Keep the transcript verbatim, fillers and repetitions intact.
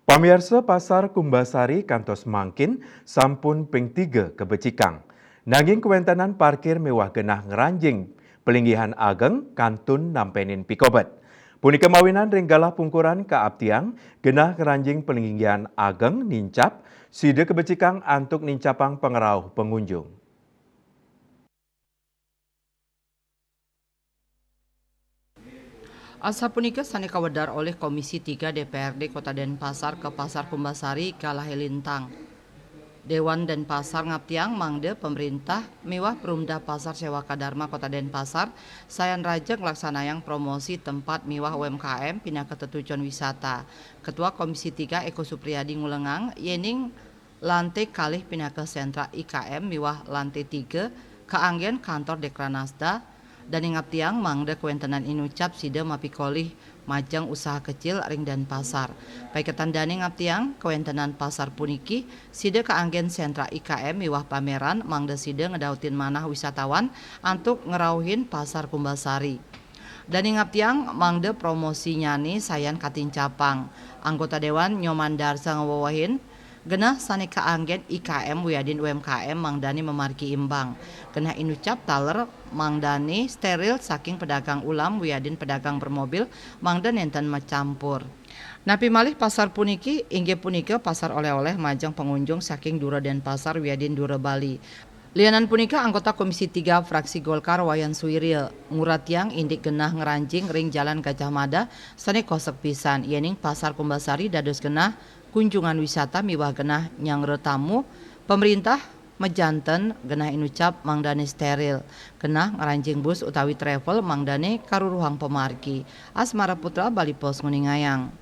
Pamiarsa, Pasar Kumbasari kantos mangkin sampun ping tiga kabecikang. Nanging kawéntenan parkir miwah genah ngranjing palinggihan ageng kantun nampénin pikobet. Punika mawinan ring galah pungkuran kaaptiang genah ngranjing palinggihan ageng nincap, sida kabecikang antuk nincapang pangrauh pangunjung. Asapunika sané kawedar olih Komisi tiga D P R D Kota Denpasar ka Pasar Kumbasari galahé lintang. Déwan Denpasar ngaptiang mangda pamréntah miwah Perumda Pasar Sewaka Dharma Kota Denpasar sayan raja nglaksanayang promosi tempat miwah U M K M pinaka tetujon wisata. Ketua Komisi tiga Eko Supriyadi ngulengang yéning lantai kalih pinaka sentra I K M miwah lantai tiga kaanggén kantor Dekranasda. Dané ngaptiang mangda kawéntenan inucap sida mapikolih majeng usaha kecil ring Denpasar. Paiketan dané ngaptiang kawéntenan pasar puniki sida kaanggén sentra I K M miwah pameran mangda sida ngedautin manah wisatawan antuk ngrauhin Pasar Kumbasari. Dané ngaptiang mangda promosinyané sayan katincapang. Anggota Déwan Nyoman Darsa ngwewehin, genah sané kaanggén I K M wiadin U M K M mangdané mamargi imbang. Genah inucap taler mangdané steril saking pedagang ulam wiadin pedagang bermobil mangda nénten macampur. Napi malih pasar puniki inggih punika pasar oleh-oleh majeng pangunjung saking dura Denpasar wiadin dura Bali. Lianan punika, anggota Komisi tiga fraksi Golkar Wayan Suirya nguratiang indik genah ngranjing ring Jalan Gajah Mada sané kosek pisan, yéning Pasar Kumbasari dados genah kunjungan wisata miwah genah nyanggra tamu, pamréntah majanten genah inucap mangdané steril, genah ngranjing bus utawi travel mangdané karuruhang pamargi. Asmara Putra, Bali Post nguningayang.